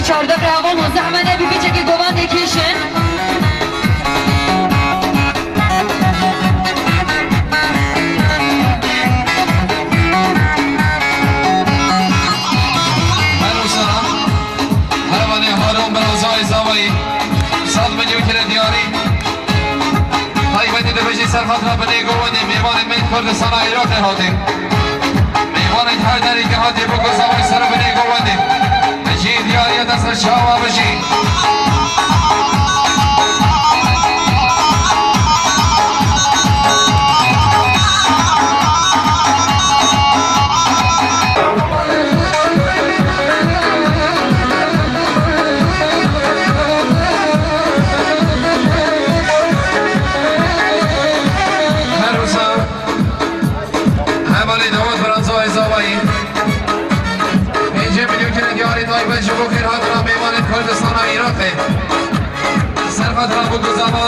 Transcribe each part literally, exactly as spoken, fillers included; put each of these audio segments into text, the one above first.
Çardeh re ava nozeh me ne bi piçekî govandê kêşin. Her wisa, her vanê haron bira zayê zavayî, sed milyon kere diyarî. Taybetî dibêjî ser xatira binê govendê mêvanên me Kurdistana Iraqê hatê. Mêvanên her derê ke hatê bû ku zavayî ser binê govendê. Ji diyariya te ser çawa bijî. Her wisa hevalê dawet Fransa Ezavayî. Pêncî milyon kere diyarî taybet ji bo xêrhatina mêvanên Kurdistana Iraqê. Ser xatira bû ku zava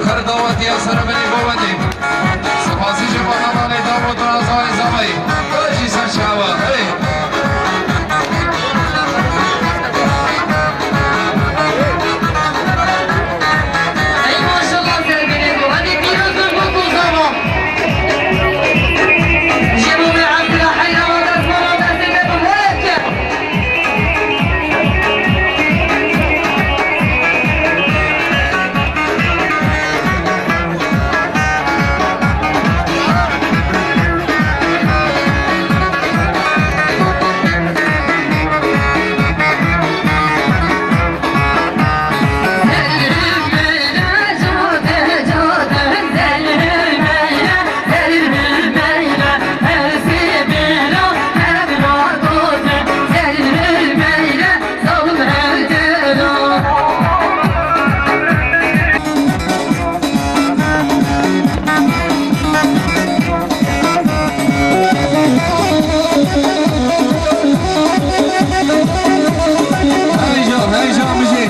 xir dawetiya ser binê govendê. Spasî ji bo hevalê dawet Fransa Ezavayî. Wê jî ser çawa. Hey! Ey maşallah, ser binê govendê pîroz bin bo ku zava. Ji bo me Ebdullah Heyran destmala destê me bi mole ke. Heyecan, heyecan müziği.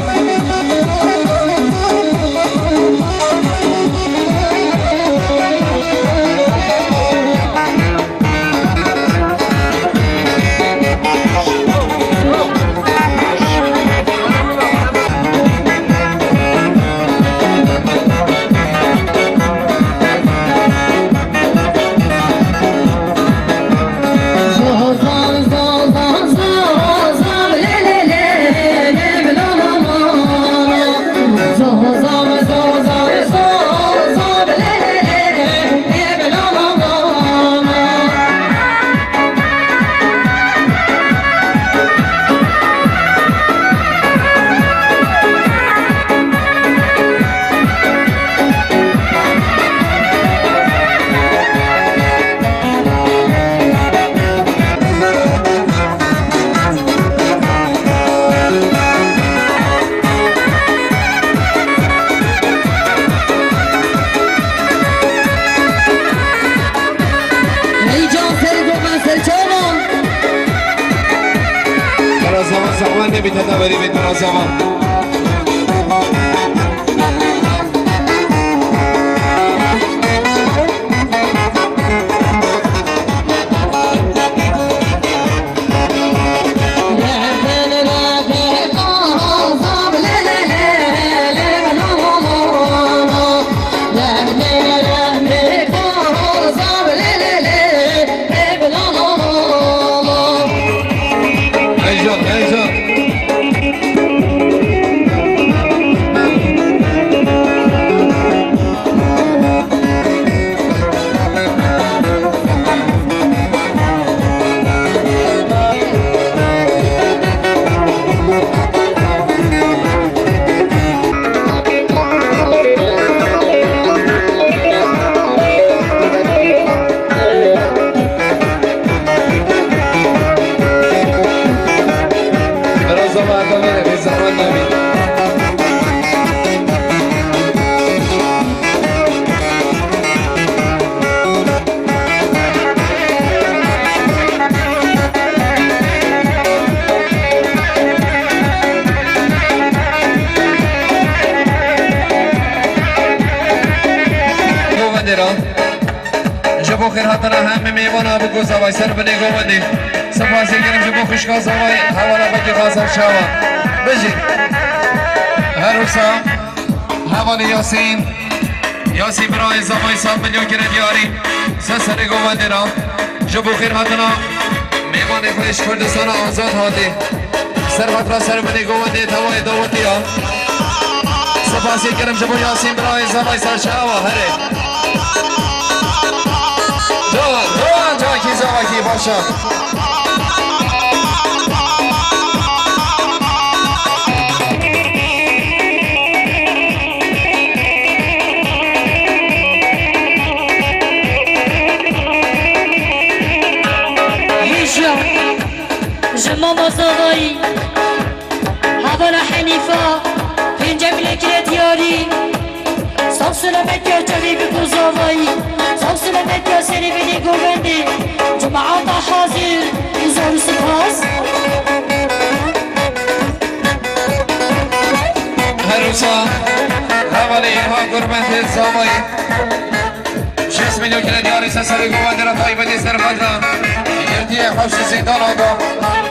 Hey can, serê doma, serçawan. Kara zaman zaman ne biter de verî bit, kara zaman. Heyecan, heyecan. Biraz da bana da bir zaman da bir. Govendê re. Ji bo xêrhatina hemî mêvana bi ku zavay ser binê govendê. Spasî kirim ji bo xwişka zavayê hevala xwe kî xaser çawa. Bijî. Her wisa hevalê Yasîn. Yasîn birayê zavayê sed milyon kire diyarî. Ser serê govendê re. Ji bo xêr hatina mêvanê xwe ji Kurdistana Azad hatî. Ser xatira ser binê govendê tewayê dawetiya. Spasî kirim ji bo Yasîn birayê zavayê ser çawa herê. Can, can, can, kî zava kî başa. Hêja, ji mama zavayî. Hevala Henîfa, pêncem lê kire diyarî. Sax selamet ya çavê bi ku zavayî. Sax selamet ya serê binê govendê. Cemaata hazir, hezar spas. Her wisa hevalê Îlha Gurbendê zavayî. Şêst milyon kire diyarî ser serê govendê re taybetî ser xwe de. Girtiyê hewşî zîndana da.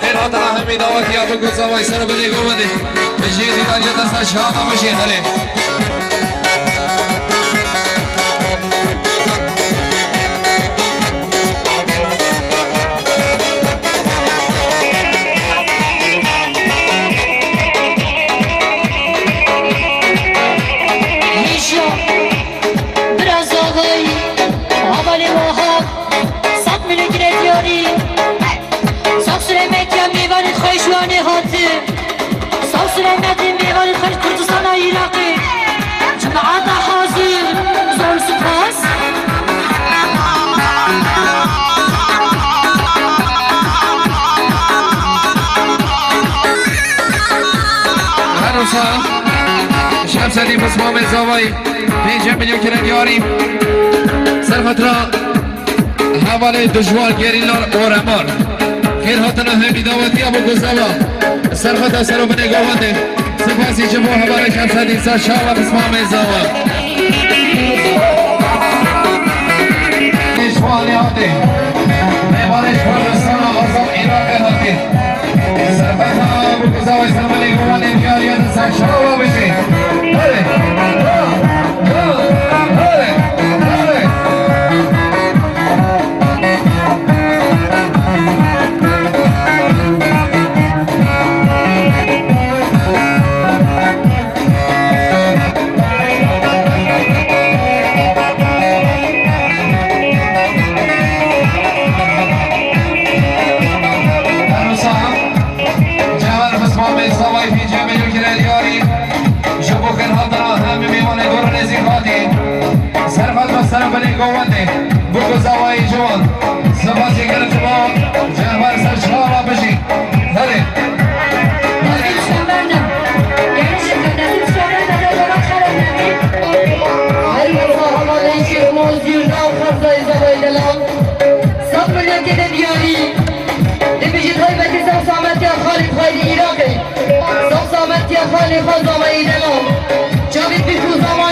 Xêr hatina hemî dawetiya bi ku zavayê ser binê govendê. Bi jê dîdariya desta şahada bijî herê. Hêja. Bira zavayî, hevalê Wahab, sed milyon kire diyarî. Sax selamet ya mêvanê xwe ji wanê hati. Sax selamet ya mêvanê xwe ji Kurdistana Iraqê. Cemaata hazir, zor spas. Her wisa Şemsedîn Pismamê zavayî. Pêncem milyon kire diyarî. Ser xatira hevalê dijwar gerîla Oremar. Xêr hatina hemî dawetiya bo ku zava. Ser xata ser û binê govendê. Spasî ji bo hevalê Şemsedîn ser çawa Pismamê zava. Ji wanê hatê. Mêvanê ji Kurdistana Azad Iraqê hatî. Serfeta bi ku zavayê ser binê govendê diyariya di ser çawa bijî. Hale, ha, ha, hale, hale. Her wisa Cewher Xismamê zavayê pêncî milyon kire diyarî. Ji bo xêrhatina hemî mêvanê gor û nêzîk hatî. Serfet ve ser binê govendê. Bi ku zavayê ciwan. Spasê gelek ji bo Cewher ser çawa bijî. Herê. Her wisa hevalên Şêxmûz, Yurda û Xezayê zavayê delal. Sed milyon kire diyarî. Dibêjî taybetî ser sametiya xalê xwe li Iraqê. Saf sametiya xalê xwe zavayî delal. Çavê pîr û zaman